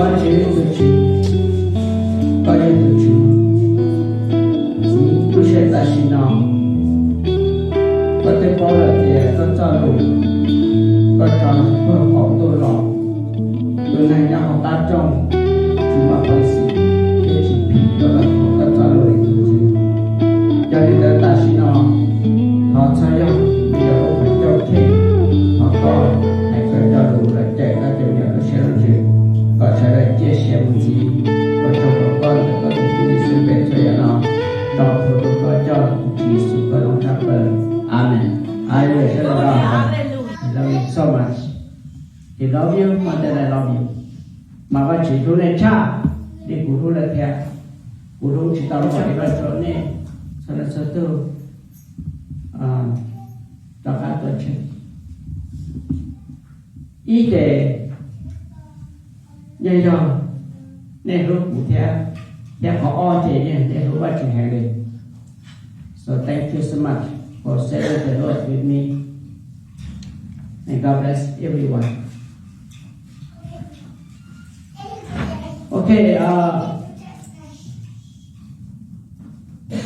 Vajtswv tus Tswv, koj yog tus Tswv. Txiv, lub sij hawm tam sim no koj twb paub lawm tias koj txoj lus koj tso puag qaum ntuj los, tus neeg nyob hauv qab rooj tsis muaj peev xwm thiab tsis phim rau koj txoj lus li tus Tswv. Yog li ntawd tam sim no thov txhawb yog me nyuam lub qhov ncauj kheej, thov koj hais kom cov lus los cawm koj cov me nyuam lub siab lub ntsws, kom sawv daws cia siab mus ntxiv ua tsaug rau koj ntawm koj tus Tub Yexus npe txhua yam no, rau qhov koj coj tus Tswv Yexus koj zoo tshaj plaws. Amees. Hallelujah. Love you so much. I love you more than I love you. Mas Vajtswv hlub nej tshaj li kuv hlub lawv thiab. Kuv hlub tsis tau luag li Vajtswv hlub nej. Txhua leej txhua tug rov qab tuaj tseg. Ib ces yeej yog nej hlub kuv thiab, thiab qhov ob ces yeej nej hlub Vajtswv heev li. So thank you so much for sharing the Lord with me. And God bless everyone. Ok,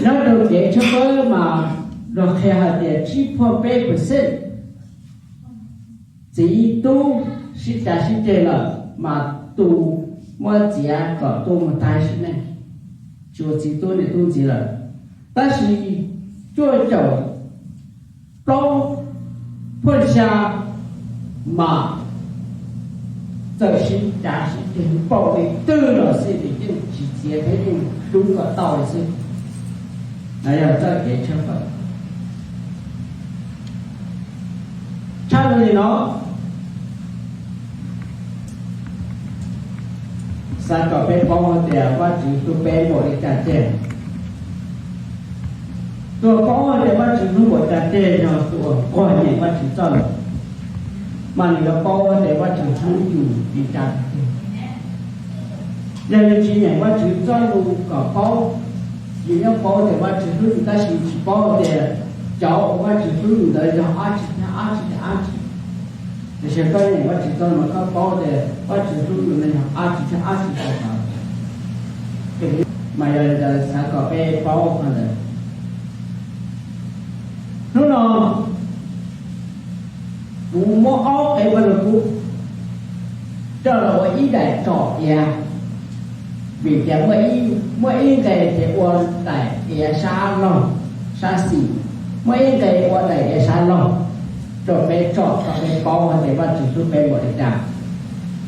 nyob rau kev tshawb fawb mas luag qhia hais tias tsib phav peb percent txiv tub sib cav sib ceg lawm mas tus muab txiav kom tuag mus tag sim neej, tsis ua txiv tub niam tub ntxiv lawm. Tab sis cuaj caum plaub phav xya mas txawm sib cav sib ceg npaum li twg los xij ces yeej tsis txiav thiab yeej hlub kom tau li xwb. No yog txoj kev tshawb fawb tshaj li no. Xav kom peb paub hais tias Vajtswv hlub peb npaum li cas tiag. Tus uas paub hais tias Vajtswv hlub npaum cas tiag yog tus uas quag nyeem Vajtswv txoj lus, mas nws yuav paub hais tias Vajtswv hlub yus li cas tiag. Yog yus tsis nyeem Vajtswv txoj lus kom paub, yus yeej paub tias Vajtswv hlub yus tab sis tsis paub tias cov uas Vajtswv hlub yus ntawd yog dab tsi thiab dab tsi thiab dab tsi. Tiam sis koj nyeem Vajtswv txoj lus mas koj paub tias Vajtswv hlub yus no yog dab tsi thiab dab tsi tau tau. Mas yog li ntawd xav kom peb paub qhov ntawd. Hnub no kuv muab ob qe Vaj Lug Kub coj los ua ib daim tsom iav, vim tias muaj ib nqe ces ua daim iav sab laug sab xis, muaj ib nqe ua daim iav sab laug, rau peb tsom kom peb paub hais tias Vajtswv hlub peb npaum li cas,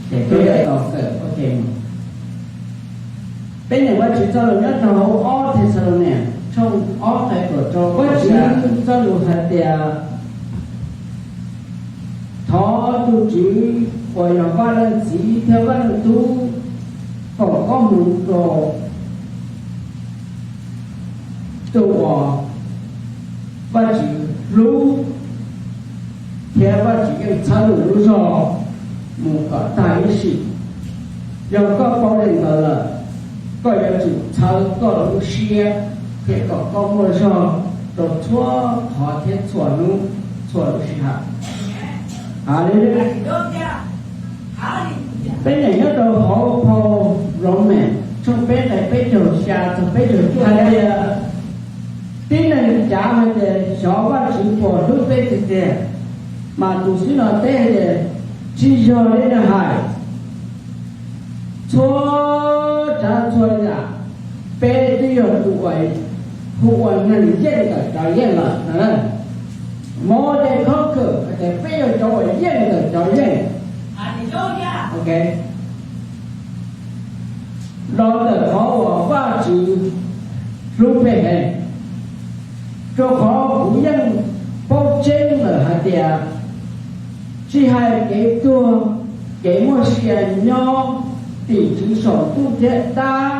ces peb yuav tau kawm ua ke mus. Peb nyeem Vajtswv txoj lus nyob rau hauv ob Thexalaunikes tshooj ob nqe kaum rau, Vajtswv txoj lus hais tias, thov tus Tswv uas yog Vaj Leej Txiv thiab Vaj Leej Tub foom koob hmoov rau tus uas Vajtswv hlub, thiab Vajtswv yeej txhawb nws lub zog mus kom tag ib sim. Yog koj paub li ntawd lawm, koj yuav tsum txhawb koj lub siab thiab kom koj muaj zog rau txhua qhov thiab txhua hnub txhua lub sij hawm. Haleluya. Peb nyeem nyob rau hauv phau Roman tshooj peb nqe peb caug xya txog peb caug cuaj hais tias, tib neeg cav hais tias xyov Vajtswv puas hlub peb tiag tiag, mas tus xib no teb hais tias, tsis yog li nws hais. Txhua tsav txhua yam, peb twb yog tus uas hu ua neeg yeej ntawm cov yeej lawm. Maude khab khawm hais tias peb yog cov uas yeej ntawm cov yeej. Ok, los ntawm qhov uas Vajtswv hlub peb heev, rau qhov kuv yeej paub tseeb lawm hais tias, tsis hais kev tuag, kev muaj sia nyob, tim tswv saum ntuj thiab dab,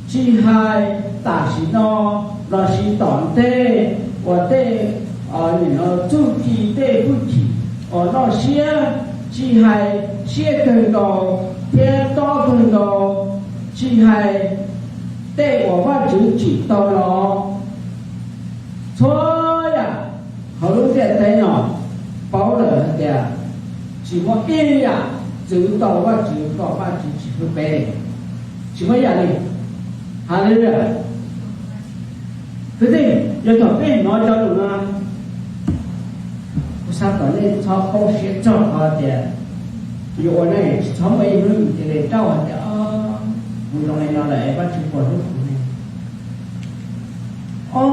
tsis hais tam sim no lossis tom ntej uas tej txuj ci tej hwj chim uas loj siab, tsis hais siab kawg nkaus thiab tob kawg nkaus, tsis hais tej uas Vajtswv tsim tau los, txhua yam Ntiaj teb no paub lawm hais tias tsis muaj ib yam txwv tau Vajtswv kom Vajtswv tsis hlub peb, tsis muaj ib yam li. Hallelujah. Kwv tij, yog thaum peb hnov cov lus no, kuv xav kom nej txhob poob siab txog qhov tias yus ua neej tsis txhob muaj ib hnub yus cia li rau hais tias, o, kuv zoo li no lawm es Vajtswv puas hlub kuv ne? O,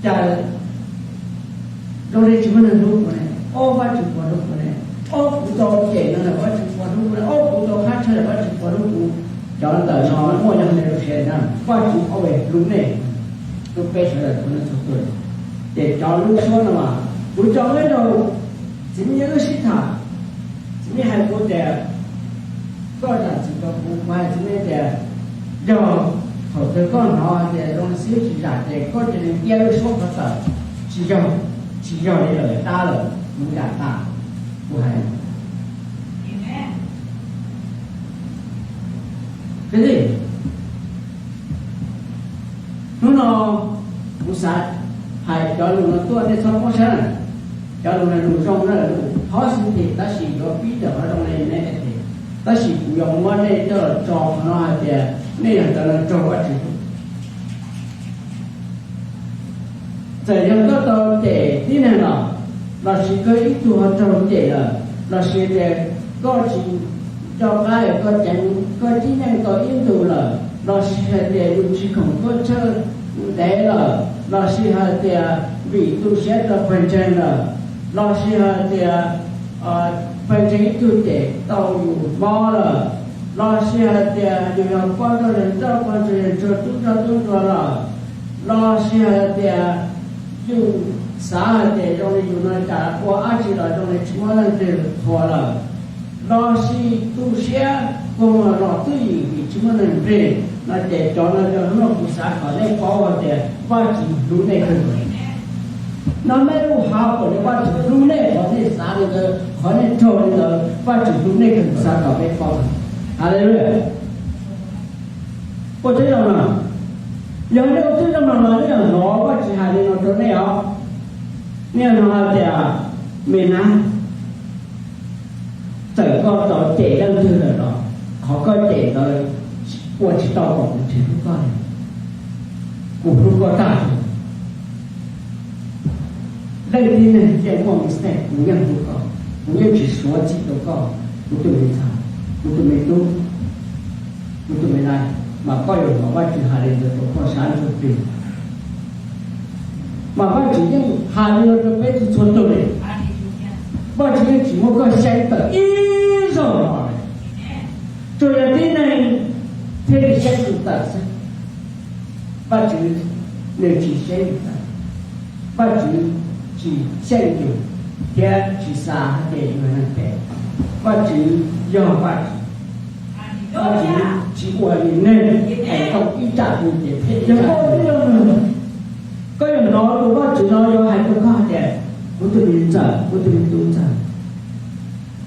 cas zoo li tsis muaj neeg hlub kuv ne? O, Vajtswv puas hlub kuv ne? O, kuv tau cem no lawm Vajtswv puas hlub kuv ne? O, kuv tau qab tshaj lawm Vajtswv puas hlub kuv? Cov ntawm no muaj yog li lus siab na, Vajtswv always hlub nej, hlub peb sawv daws txhua leej txhua tus. Ces cov lub suab no mas kuv tso nyob rau txiv Mib wb sib tham, txiv Mib hais kuv tias, koj zam txim rau kuv, kuv hais txiv Mib tias, yog thaum twg koj hnov hais tias zoo li xib tsis zam ces koj cia li iab lub suab qhov tawm, tsis yog, tsis yog li lawm, dab lawm, kuv zam tas, kuv hais. Kwv tij, hnub no kuv xav hais cov lus no tuaj, nej txhob poob siab na. Cov lus no lus zoo na, lus positive, tab sis yuav pib ntawm qhov zoo li negative, tab sis kuv yuav muab nej coj los tso qhov no hais tias nej yog cov neeg raug Vajtswv hlub. Txawm yog koj tau cem tib neeg los, los sis koj ib tug ho raug cem lawm, los sis tias koj tsis nco qab koj ceev, koj tib yeej tau ib ntus lawm, los sis hais tias yus tsis khoom tuaj tshawj ntev lawm, los sis hais tias vim tu siab rau pawg ntseeg lawm, los sis hais tias pawg ntseeg ib tug cem tau yus mob lawm, los sis hais tias yus yog poj nrauj yawg nrauj, poj nrauj yawg ntsuag, tub nrauj tub ntsuag lawm, los sis hais tias yus xav hais tias zoo li yus no cas ua dab tsi los zoo li tsis muaj leej twg qhuas lawm, los sis tu siab kua muag los twb ywm vim tsis muaj neeg nplij no, ces cov no yog hnub no kuv xav kom nej paub hais tias Vajtswv hlub nej kawg nkaus. No matter how, kom nej, Vajtswv hlub nej, qhov nej xav li ntawd, qhov nej raug li ntawd, Vajtswv hlub nej kawg nkaus, xav kom peb paub. Hallelujah. Ua tib zoo no, yog nej ua tib zoo no los nej yuav hnov Vajtswv hais li no rau nej os. Nej yuav hnov hais tias, me nab, txawm koj tau cem leej twg lawm los, qhov koj cem ntawd ua tsis tau kom kuv tsis hlub koj li. Kuv hlub koj tag. Leej tib neeg yeej muaj mistake, kuv yeej hlub koj, kuv yeej tsis suav txim rau koj, kuv tus me ntxhais, kuv tus me tub, kuv tus me nai, mas koj yuav hnov Vajtswv hais li ntawd rau koj sab ntsuj plig. Mas Vajtswv yeej hais li no rau peb txhua txhua tus li. Vajtswv yeej tsis muab koj xyeeb tawm ib zaug los li. Tsuas yog tib neeg thiaj li xyeeb tsis tawm xwb. Vajtswv nws tsis xyeeb tawm. Vajtswv tsis xyeeb yus thiab tsis xav hais tias yus yog neeg phem. Vajtswv yog Vajtswv. Vajtswv tsis ua li neeg es tau ib tsam rau ces phem ib tsam rau. Koj yuav hnov tus Vajtswv no yuav hais rau koj hais tias, kuv tus me ntxawm, kuv tus me tub ntxawm,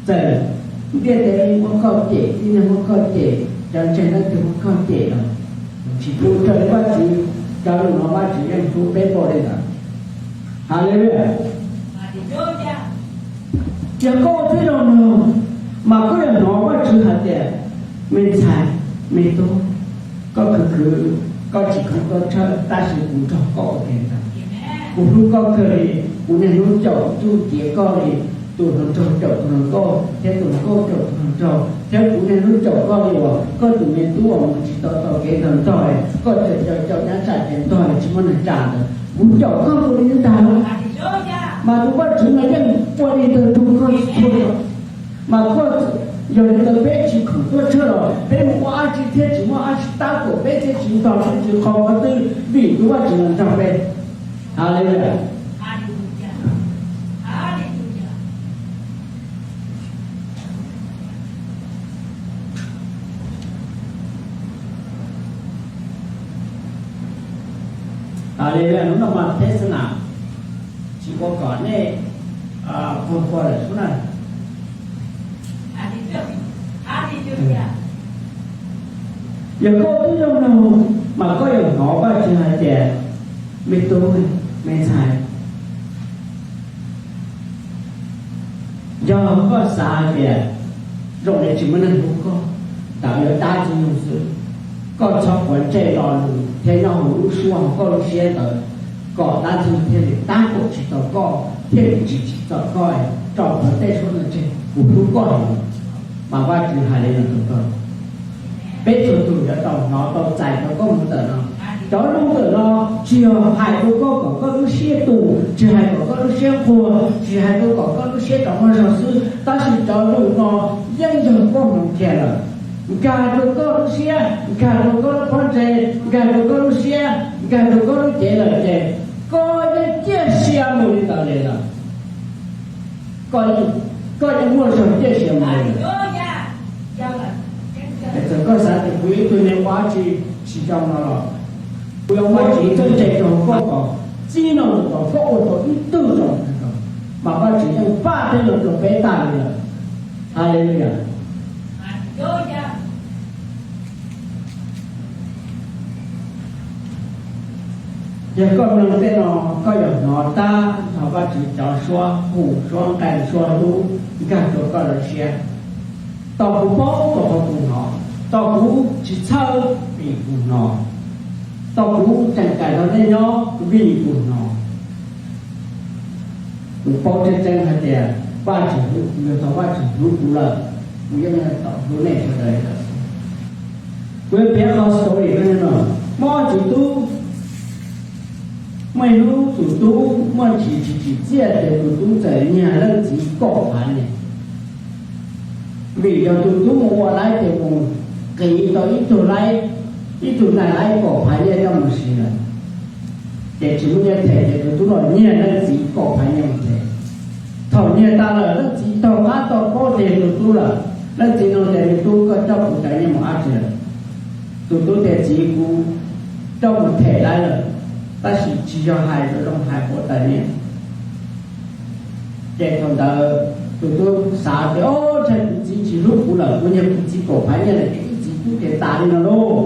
txawm ntiaj teb muab koj cem, tib neeg muab koj cem, cov ntseeg leej twg muab koj cem los tsis pub, raws li Vajtswv cov lus no Vajtswv yeej hlub peb npaum li ntawd. Hallelujah. Yog koj ua tib zoo mloog, mas koj yuav hnov Vajtswv hais tias, me ntxhais, me tub, koj khwv khwv, koj tsis khoom tuaj tshawj, tab sis kuv nrog koj ua ke ntag. Kuv hlub koj kawg li, kuv niaj hnub caum ntuj ntiav koj li tus hluas nraug caum tus hluas nkauj, thiab tus hluas nkauj caum tus hluas nraug, thiab kuv niaj hnub caum koj li uas koj tus me tub uas mus tsis tau tau kev nrog ntog, koj caum caum caum nyab tsam ces ntog tsis muaj neeg tsa ntawd, kuv caum koj ua li ntawd ntag. Mas tus Vajtswv no yeej ua li ntawd rau koj txhua. Mas koj, yog li ntawd peb tsis khoom tuaj tshawj los peb mus ua dab tsi thiaj tsis muaj dab tsi tab kaum peb thiaj tsis ntog tsis qhov qhov twg, vim tus Vajtswv no nrog peb. Hallelujah. Hallelujah. Hnub no mas teb xwb na, tsis ua kom nej qhuas qhuas lawm xwb na. Yog koj twb zoo no, mas koj yuav hnov Vajtswv hais tias, me tub, me ntxhais, Yog koj xav hais tias zoo li tsis muaj neeg hlub koj, tawm yuav dab tsi nug xwb, koj txhob quav ntsej lo lus thiab nyob hauv lub suab hauv koj lub siab ntawd kom dab ntxwg thiaj li tab kaum tsis tau koj thiaj li tsis tsim txom koj. Tso plhuav tej suab no tseg, kuv hlub koj heev. Mas Vajtswv hais li no rau koj. Peb txhua tus yuav tau hnov tau txais tau koj mus ntawm no. Cov lus ntawm no tsis yog hais rau koj kom koj lub siab tu, tsis hais kom koj lub siab nquag, tsis hais rau kom koj lub siab rov muag zog xwb, tab sis cov lus no yeej yog koj mus kiag lawm. Nkag rau koj lub siab, nkag rau koj lub pob ntseg, nkag rau koj lub siab, nkag rau koj lub cev lawm ces koj yeej ciaj sia mus li ntawd li lawm. Koj yeej muaj zog ciaj sia mus li lawm. Txawm koj xav tias kuv yog ib tug neeg ua dab tsi tsis zoo no los, kuv yuav muab txoj kev txawj ntse rau koj kom txij no mus kom koj ua tau ib tug zoo, mas Vajtswv yeej npaj tej no rau peb tag li lawm. Hallelujah. Yog koj mloog tej no, koj yuav hnov tab nrho Vajtswv cov suab hu, suab nqe, suab hlub nkag rau koj lub siab. Tau kuv paub, tau kuv hnov, tau kuv tsis txhawj vim kuv hnov, tau kuv tseem kawm nrog nej nyob vim kuv hnov. Kuv paub tseeb tseeb hais tias Vajtswv hlub kuv, yog thaum Vajtswv hlub kuv lawm, kuv yeej yuav tau hlub nej sawv daws lawm. Kuv yuav piav qhov story no, muaj tus tub, muaj ib hnub tus tub muaj ntsis tsis tsim txiaj ces tus tub txawm nyiag leej txiv kaum phav nyiaj. Vim yog tus tub mus ua laib ces mus qiv tau ib tug laib, ib tug nai laib kaum phav nyiaj coj mus siv lawm. Ces tsis muaj nyiaj them ces tus tub los nyiag leej txiv kaum phav nyiaj mus them. Thaum nyiag tas lawm leej txiv taug qab taug paub tias tus tub lawm. Leej txiv nug tias, tus tub, koj coj kuv cov nyiaj mus dab tsi lawm? Tus tub tias, txiv, kuv coj mus them laib lawm, tab sis tsis yog hais zoo zoo, hais quav tawm nyiaj. Ces thaum ntawd tus tub xav tias, o, ntshe kuv txiv tsis hlub kuv lawm, kuv nyiag kuv txiv kaum phav nyiaj lawm ces ib txiv tub ces tas li no lauj.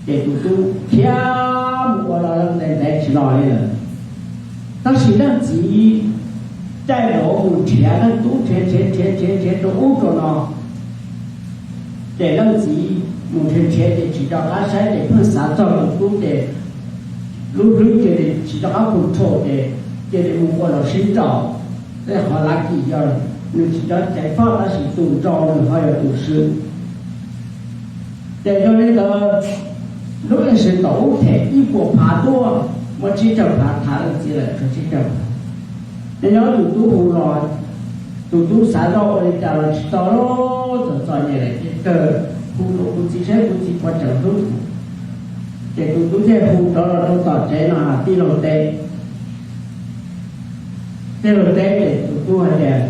Ces tus tub khiav mus ua lo ntev ntev tsis los li lawm. Tab sis leej txiv caij nraud mus nrhiav leej tub, nrhiav nrhiav nrhiav nrhiav nrhiav rau ub rau no. Ces leej txiv mus nrhiav nrhiav ces tsis nco qab saib ces pheej xav txog tus tub ces lub hlwb cia li tsis nco qab control ces cia li mus ua los sib nraus. Tej qhov lav kim yog nws tsis nco ceev faj tab sis tus nraus nws ho yog tus swb. Ces yog li ntawd, lub sij hawm thaum ub them ib puas phav tuaj, muab tsib caug phav, tham leej txiv lawm tshuav tsib caug phav. Ces nyob tus tub hu los, tus tub xav zoj ua li cas los tsis tau, txom txom nyem lawm ces kawg hu rau kuv txiv saib kuv txiv puas tseem hlub. Ces tus tub thiaj hu rov los rau tom tsev no, tij laug teb. Tij laug teb ces tus tub hais tias,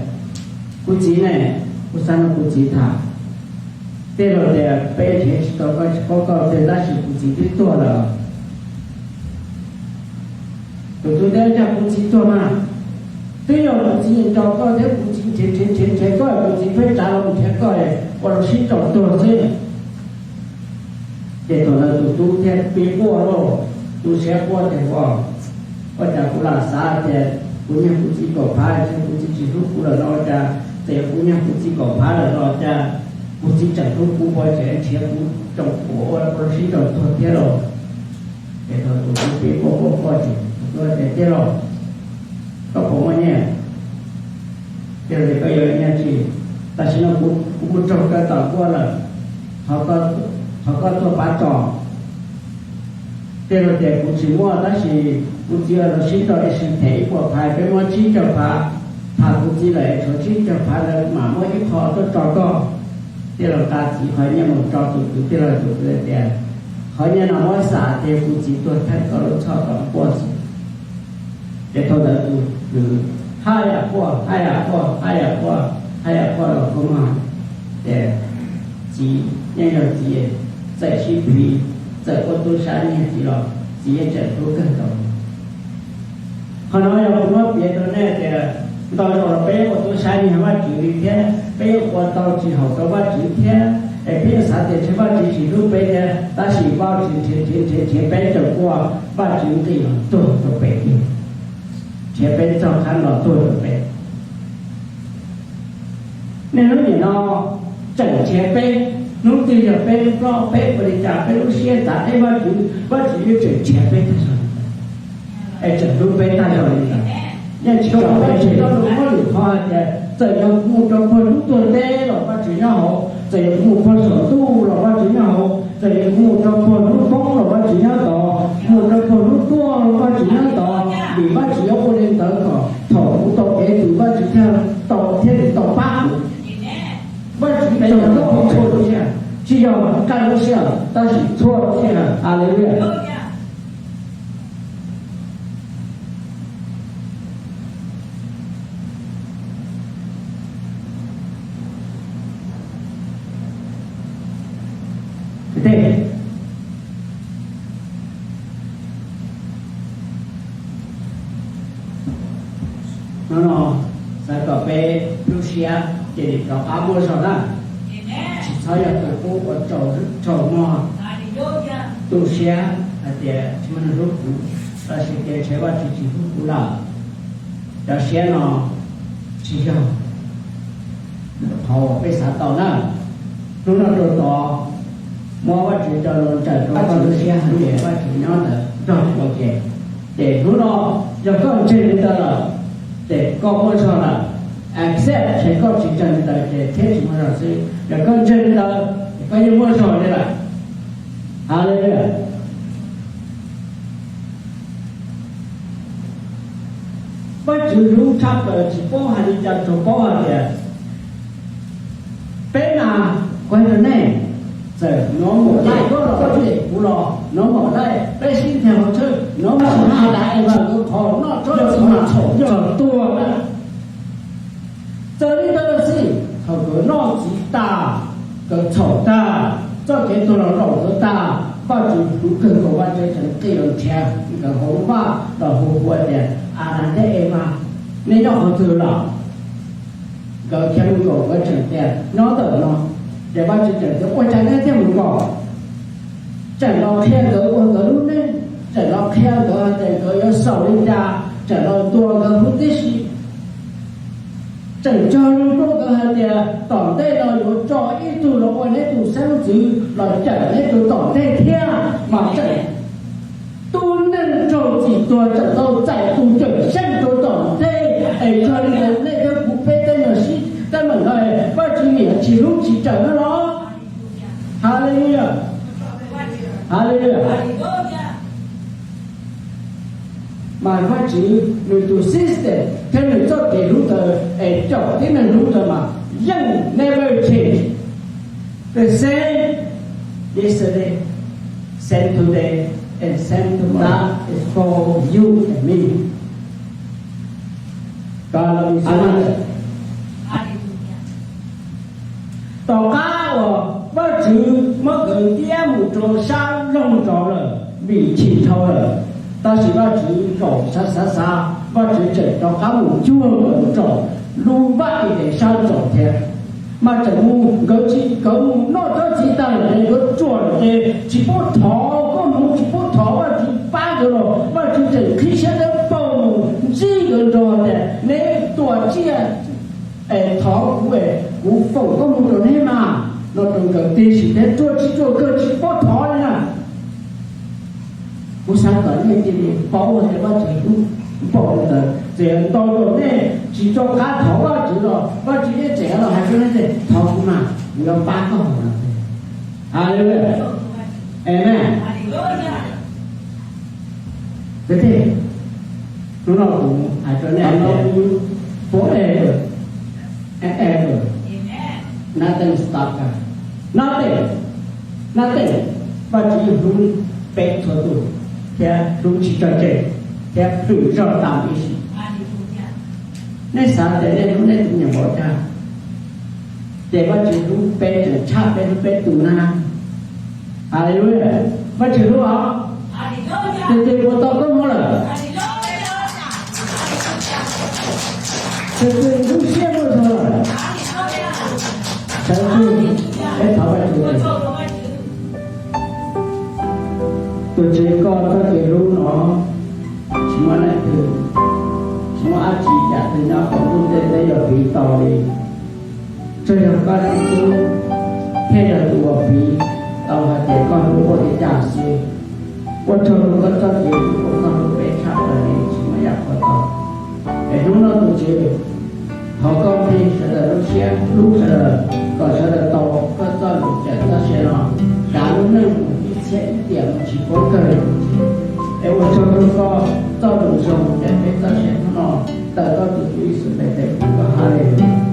kuv txiv ne, kuv xav nrog kuv txiv tham. Tij laug tias, peb nrhiav tsis tau koj, tsis paub koj tiag, tab sis kuv txiv twb tuag lawm. Tus tub teb, yog kuv txiv tuag mas, twb yog kuv txiv nco koj thiab kuv txiv nrhiav nrhiav nrhiav nrhiav koj, kuv txiv pheej tsav los nrhiav koj, ua los sib nraus tuag xwb. Ces thaum ntawd tus tub thiaj pib quaj lauj, tu siab quaj tias, ua, ua cas kuv lam xav tias kuv nyiag kuv txiv kaum phav, kuv txiv tsis hlub kuv lawm no, ua cas txawm kuv nyiag kuv txiv kaum phav lawm los cas kuv txiv tseem hlub kuv, ua cas nrhiav kuv tsoom uas ua los sib nraus tuag thiab lauj. Ces thaum tus tub pib quaj quaj quaj ces tus tub tias, tij laug, koj puas muaj nyiaj? Tij laug tias, koj yuav nyiaj tsi? Tam sim no kuv mus raug kawg tom nkuaj lawm, thov koj tuaj pab tso. Tij laug tias, kuv tsis muaj, tab sis kuv txiv ua los sib nraus es them ib puas phav, peb muab tsib caug phav, tham kuv txiv lawm es tshuav tsib caug phav ntawd mam muab ib qho tuaj tso koj. Tij laug nqa txiv qhov nyiaj mus tso tus kwv tij laug, tus kwv tias, qhov nyiaj no muab xam tias kuv txiv tuag theej koj lub txhoj tom nkuaj xwb. Ces thaum ntawd tus kwv haj yam quaj, haj yam quaj, haj yam quaj, haj yam quaj los kua muag. Ces txiv yeej yog txiv, txawm sib phiv, txawm quaj tub sab nyiag txiv los txiv yeej tseem hlub kawg nkaus. Qhov no yog kuv muab piav rau nej tias ntau zaus los peb yeej ua tub sab nyiag Vajtswv li thiab, peb yeej ua tau tsis haum rau Vajtswv thiab, es peb yeej xav tias ntshe Vajtswv tsis hlub peb thiab, tab sis Vajtswv nrhiav nrhiav nrhiav nrhiav peb raws kuaj, Vajtswv nqis los tuag rau peb, nrhiav peb txog qab los tuag rau peb. Niaj hnub nim no tseem nrhiav peb, hnub twg yog peb lub plab, peb ua li cas, peb lub siab txav, peb Vajtswv, Vajtswv yuav tseem nrhiav peb tag zog, es tseem hlub peb tag zog li ntawd. Yeej tsis tau peb tsis tau lus muab lwm qhov hais tias txawm yog kuv mus rau puag lub tuag teb los Vajtswv nyob hauv, txawm yog kuv mus puag saum ntuj los Vajtswv nyob hauv, txawm yog kuv mus rau puag lub poob los Vajtswv nyob tod, mus rau puag lub tuaj los Vajtswv nyob tod, vim Vajtswv yuav ua li ntawd kom thaum kuv tau kev tus Vajtswv thiaj tau, thiaj li tau pab kuv. Vajtswv txhua lub siab, tsis yog kaj lub siab, tab sis txhua lub siab. Haleluya. Hnub no xav kom peb lub siab cia li rov qab muaj zog na. Tsis txhob yog tus qub ua rau raug mog. Tu siab hais tias tsis muaj neeg hlub kuv, tab sis kev ntshe Vajtswv tsis hlub kuv lawm. Cov siab no tsis yog qhov uas peb xav tau na. Hnub no rau tod muab Vajtswv cov lus ntsaws rau koj lub siab hais tias Vajtswv nyob ntawd nrog koj ua ke. Ces hnub no yog koj ntseeg li ntawd lawm, ces koj muaj zog lawm. Accept, ces koj tsis ntseeg li ntawd ces thiaj tsis muaj zog xwb. Yog koj ntseeg li ntawd, ces koj yeej muaj zog li lawm. Haleluya. Vajtswv hlub tshaj plaws tsis paub hais li cas tsuas paub hais tias peb na, kuv hais rau nej, txawm normal life koj los, kuv los normal life, peb sib nthe hauv tsheb, normal life, Adas Evas nkawd qhov noj tsob txiv mas txhaum yog tuag na. Txawm li ntawd los xij, thaum nkawd noj txiv tag, nkawd txhaum tag, txoj kev tuag los raug nkawd tag, Vajtswv hlub kawg nkaus, Vajtswv tseem qi los nrhiav nkawd hauv lub vaj los hu ua tias, Adas thiab Evas, nej nyob qhov twg lawm? Nkawd khiav mus nkaum, nkawd tseem tias nyob ntawm no. Ces Vajtswv tseem tias ua cas nej thiaj mus nkaum? Tseem los qhia nkawd ua nkawd lub neej, tseem los qhia nkawd hais tias nkawd yuav xaus li cas, tseem los ntuas nkawd huv tib si. Tseem cog lus rau nkawd hais tias tom ntej no yuav tso ib tug los ua neb tus xeeb ntxwv los cawm neb rau tom ntej thiab. Mas tseem tub neeg raug txim tuag tseem tau txais tus cawm seej rau tom ntej. Es yog li ntawd nej thiab kuv peb teeb meem sib teeb meem no, Vajtswv niam tsis hlub tsis cawm no los? Haleluya. Haleluya. Mas Vajtswv nws tus system thiab nws txoj kev hlub ntawd es caum tib neeg hlub ntawd mas yeej never change. The same yesterday, same today, and same tomorrow. That is for you and me. Amen. Tom qab uas Vajtswv muab nkawd ntiab mus rau sab laug zos lawm vim chim dhau lawm, tab sis Vajtswv zaum xav xav xav, Vajtswv tseem rov qab mus cuag nkawd mus rau lub vaj Ides sab nraud thiab. Mas tseem mus, nkawd tsis, nkawd mus noj tsob txiv tag lawm ces nkawd ruam lawm ces tsis pub thov koob hmoov, tsis pub thov Vajtswv pab nkawd los Vajtswv tseem qhib siab dawb paug mus ntsib nkawd nrog tias, neb tua tsiaj es thov kuv es kuv foom koob hmoov rau neb mas, no rau nkawd tig sim thiab ruaj tsis ruaj kawg tsis pub thov li na. Kuv xav kom nej cia li paub hais tias Vajtswv hlub npaum li ntawd, txawm yog ntau zaus nej tsis rov qab thov Vajtswv los Vajtswv yeej tseem los hais rau nej tias thov kuv mas kuv yuav pab koj no. Haleluya. Amen. Tiag tiag, hnub no kuv hais rau nej tias forever and ever, nothing stop God, nothing, nothing. Vajtswv hlub peb txhua tus thiab hlub tsis tso tseg thiab plhws zog tas ib sim. Nej xav tias nej hlub nej tus me nyuam npaum cas, ces Vajtswv hlub peb tseem tshaj peb hlub peb tus na. Haleluya. Vajtswv hlub os. Tus twg puas tau koob hmoov lawm? Tus twg lub siab muaj zog lawm? Sawv tsees, peb thov Vajtswv. Tus Tswv, koj txoj kev hlub no tsis muaj leej twg, tsis muaj dab tsi cas twg nyob hauv ntuj ntiaj teb yuav piv tau li. Tsuas yog koj tib tub thiaj yog tus uas piv tau hais tias koj hlub koj li cas xwb. Ua tsaug rau koj txoj kev hlub uas koj hlub peb tshaj plaws li tsis muaj ib yam qhuav tau. Es hnub no tus Tswv thov koj plig sawv daws lub siab hlub sawv daws, kom sawv daws tau koj txoj lus cawm txoj sia no kav lub neej mus ib txhiab ib tiam mus tsis paub kawg li. Es ua tsaug rau koj txoj lus zoo cawm peb txoj sia hnub no, tawm koj tus Tswv Yexus npe tes koj ha le